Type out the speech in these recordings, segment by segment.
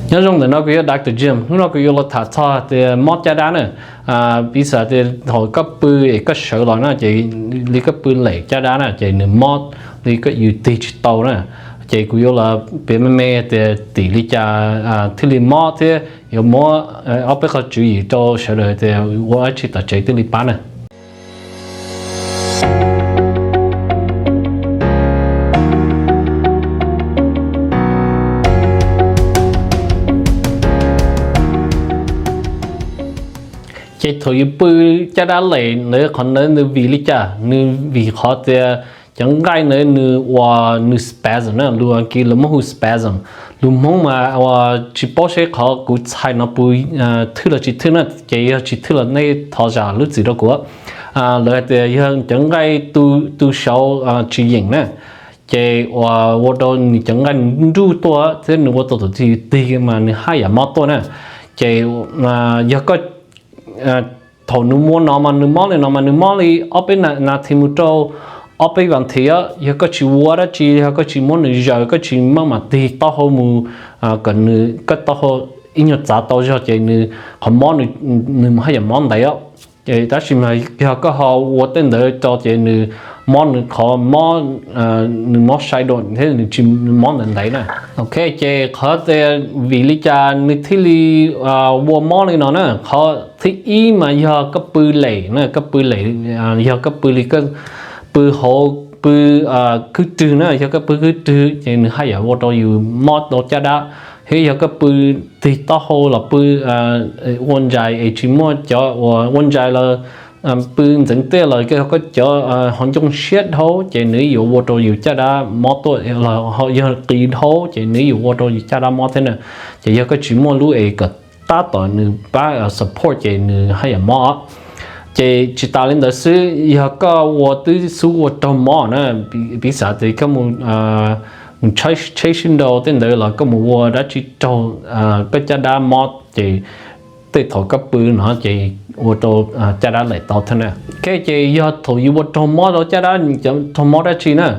Nyob zoo, ntawm no kuv yog Doctor Jim. Hnub no kuv yuav los tham txog tias mob caj dab na. Piv xam tias thaum koj pw es koj sawv los na ces li koj pw lem caj dab na ces nws mob li koj yws tig tsis tau na. Ces kuv yuav los piav me me tias tim li cas thiaj li mob thiab yuav muab ob peb qhov tswv yim rau sawv daws tias ua dab tsi tom tsev thiaj li pab na. Ces thaum yus pw caj dab lem ntawd qhov ntawd nws vim li cas? Nws vim qhov tias cov nqaij ntawd nws ua nws spasm na, lus Askiv lawv muab hu spasm. Lus Hmoob mas ua tsis paub seb qhov kuv txhais no puas thwj los tsis thwj na, ces yog tsis thwj los nej thov zam lub txim rau kuv. Lawv hais tias yog cov nqaij tu saud tsis yeem na, ces ua ua rau nws cov nqaij nws nruj tuaj thiab nws ua tau thaum twg yus tig mas nws haj yam mob tuaj na. Ces yog koj thaum nws ua no mas nws mob li no mas nws mob li ob peb nas this mus rau ob peb vas thiv. Yog koj tsis ua dab tsi, yog koj tsis muab nws zaws, koj tsis maj mam tig taub hau mus kom nws, koj taub hau ib nyuag txav tau zog ces nws qhov mob nws haj yam mob ntev os. Ces tab sis mas yog koj ho ua tej ntawd rau ces nws mob, nws qhov mob, nws mob sai dua thiab nws tsis mob ntev ntev na. Ok, ces qhov tias vim li cas nws thiaj li ua mob li no na, qhov thib ib mas yog koj pw lem na, koj pw lem, yog koj pw li pw hauv, pw khwb rwg na, yog koj pw khwb rwg ces nws haj yam ua rau yus mob tau caj dab. Thiab yog koj pw tig taub hau los pw ua ntsais es tsis muaj cov uas ua ntsais los pw ntxeev tiaj los koj cov ho ncoo siab dhau ces nws yuav ua rau yus caj dab mob tuaj, los yog qis dhau ces nws yuav ua rau yus caj dab mob thiab na. Ces yog koj tsis muaj lub es kom tab tom nws pab support ces nws haj yam mob. Ces tsis tas li ntawd xwb, yog koj ua twb xub ua raug mob na, piv xam tias koj mus tsheb sib nrau tej ntawd los koj mus ua dab tsi raug koj caj dab mob ces tej thaum koj pw no ces ua rau caj dab lem tau thiab na. Ok, ces yog thaum yus ua raug mob rau caj dab, raug mob dab tsi na,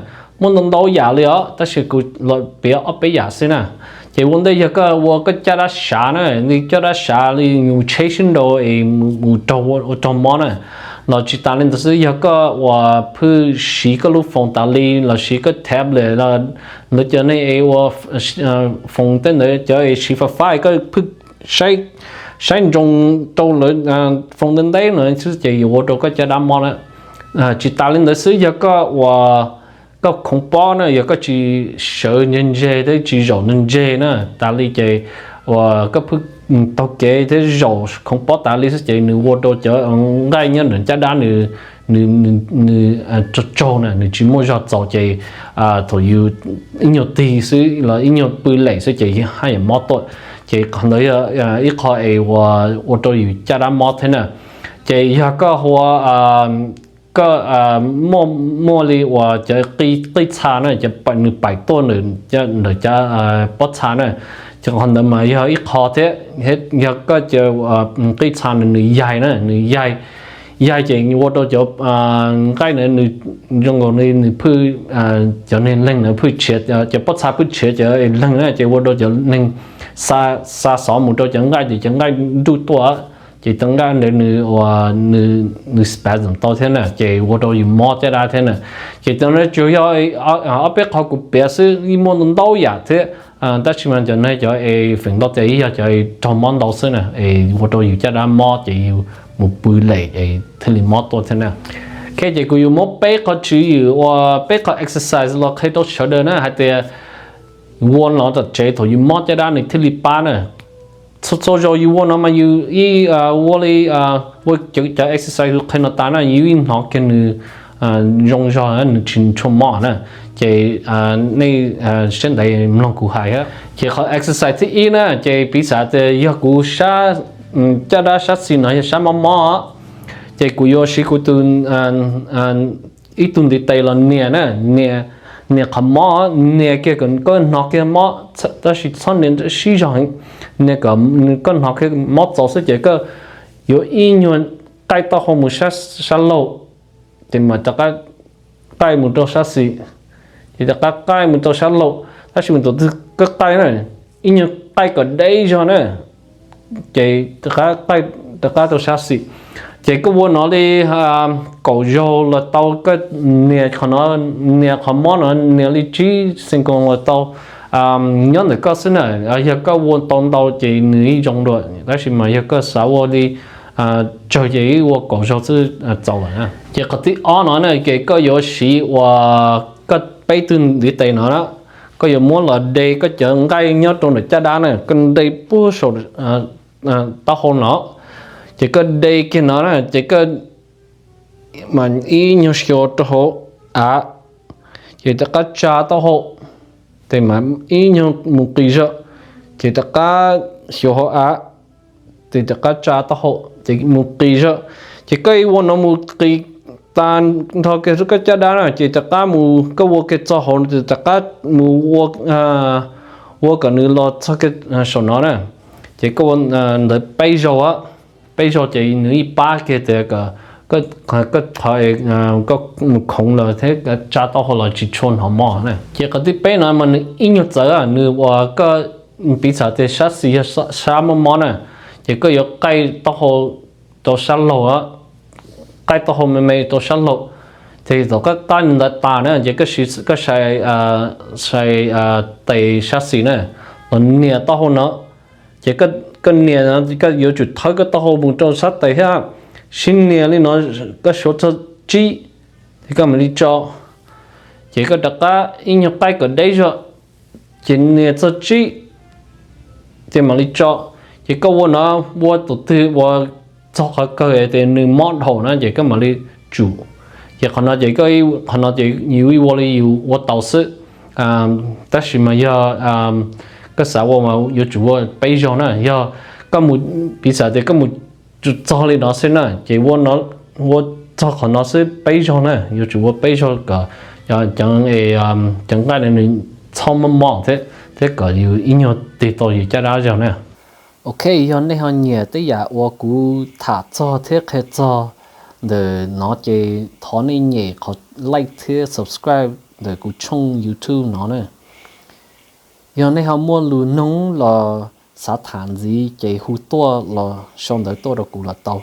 muaj ntau ntau yam li os, tab sis kuv los piav ob peb yam xwb na. Ces ua ntej yog koj ua koj caj dab sav na, li caj dab sav li mus tsheb sib nrau es mus raug, ua raug mob na, los tsis tas li ntawd xwb, yog koj uas phwj siv koj lub foos tas li los siv koj tablet los lawv cov neeg es ua foos tej ntawd cov es siv fab fab koj phwj saib ntsoov rau lawv foos ntev ntev no xwb ces yuav ua rau koj caj dab mob na. Tsis tas li ntawd xwb, yog koj uas koj khoov pob na, yog koj tsis sawv ntseg ntseg thiab tsis zaum ntseg ntseg na, tas li ces uas koj phwj taug kev thiab zaum khoov pob tas li xwb ces nws ua rau cov nqaij nyob ntawm caj dab nws, nws tsaug tsaug na, nws tsis muaj zog txaus ces thaum yus ib nyuag tig xwb los ib nyuag pw lem xwb ces haj yam mob tuaj. Ces qhov ntawd yog ib qho es ua rau yus caj dab mob thiab na. Ces yog koj ua, koj muaj li uas cov qij txha na, nws paim tuaj ntawm cov pob txha na, ces qhov ntawd mas yog ib qho thiab. Yog koj cov qij txha nws yaig na, nws yaig, yaig ces ua rau cov nqaij na, nws zoo nkaus li nws phwj, cov neeg leeg na phwj tshiav, cov pob txha phwj tshiav cov leeg na ces ua rau cov neeg xa xov mus rau cov nqaij ces cov nqaij nruj tuaj, ces cov nqaij ntawd nws ua, nws spasm tau thiab na, ces ua rau yus mob caj dab thiab na. Ces cov no tsuas yog ob peb qho kuv piav xwb, yeej muaj ntau ntau yam thiab, tab sis mas cov no cov es feem ntau tias yog cov raug mob ntau xwb na, es ua rau yus caj dab mob ces yus mus pw lem es thiaj li mob tuaj thiab na. Ok, ces kuv yuav muab peb qho tswv yim uas peb qho exercise los qhia rau sawv daws na hais tias ua no tom tsev thaum yus mob caj dab nws thiaj li pab na. Txhua txhua zaus yus ua no mas yus ib ua li, ua cov exercise kuv qhia no tas na yus yeej hnov kiag nws zoo zog, nws tsis tshua mob na. Ces nej siab ntev mloog kuv hais. Ces qhov exercise thib ib na, ces piv xam tias yog kuv sab, caj dab sab xis no yog sab mob mob, ces kuv yuav siv kuv tus, ib tug ntiv tes los nias na, nias, nias qhov mob, nias kiag kom koj hnov kiag mob, tab sis txhob nias sib zog heev, nias kom koj hnov kiag mob txaus xwb ces koj yuav ib nyuag qaij taub hau mus sab laug, ces mam rov qab qaij mus rau sab xis, ces rov qab qaij mus rau sab laug, tab sis mas thaum twg koj qaij na, ib nyuag qaij kom deb zog na, ces rov qab rau sab xis. Ces koj ua no li kaum zaug los tau, koj nias qhov no, nias qhov mob no nias li tsib xees koos los tau. Nyob ntawm koj xwb na, yog koj ua tau ntau ces nws yeej zoo dua, tab sis mas yog koj xav ua li tsawg ces ua kaum zaug xwb txaus lawm na. Ces qhov thib ob no na ces koj yuav siv uas koj peb tug ntiv tes no na, koj yuav muab los de koj cov nqaij nyob rau ntawm caj dab na, koj de puag saum taub hau no, ces koj de kiag no na ces koj mam ib nyuag xyuas rau hauv av, ces rov qab tsa taub hau, ces mam ib nyuag mus qis zog, ces rov qab xyuas hauv av, ces rov qab tsa taub hau ces mus qis zog. Ces koj ua no mus qis tas nrho kiag koj caj dab na ces rov qab mus koj ua kiag txog hauv, rov qab mus ua kom nws los txog kiag saum no na. Ces koj ua ntawd peb zaug, peb zaug ces nws ib pab kiag tias koj qhov, koj mus khoov lawm thiab tsa taub hau los tsis tshua hnov mob na. Ces qhov thib peb no mas nws ib nyuag txawv, nws uas koj piv xam tias sab xis yog sab mob mob na, ces koj yuav qaij taub hau rau sab laug, qaij taub hau me me rau sab laug, ces thaum koj qaij ntawd tas na ces koj sai tes sab xis na los nias taub hau no. Ces koj nias no koj yuav tsum thawb koj taub hau mus rau sab tes thiab, sib nias li no, koj suav txog tsib, ces koj mam li tso. Ces koj rov qab ib nyuag qaij kom deb zog, ces nias txog tsib, ces mam li tso. Ces koj ua no, ua tus twg ua txog qhov kawg tias nws mob dhau na ces koj mam li tsum. Ces qhov no ces, qhov no ces yus ua li yus ua tau xwb, tab sis mas yog koj xav ua mas yuav tsum ua peb zaug na. Yog koj mus, piv xam tias koj mus txog li no xwb na ces ua txog qhov no xwb peb zaug na, yuav tsum ua peb zaug kom cov nqaij no nws txhob mob mob thiab, thiab kom yus ib nyuag tig tau yus caj dab zog na. Ok, yog nej ho nyiam tej yam uas kuv tham txog thiab qhia txog ntawm no ces thov nej nyem qhov like thiab subscribe ntawm kuv channel YouTube no na. Yog nej ho muaj lus noog los xav tham ntxiv ces hu tuaj los sau ntawv tuaj rau kuv los tau.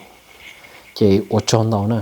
Ces ua tsaug ntau na.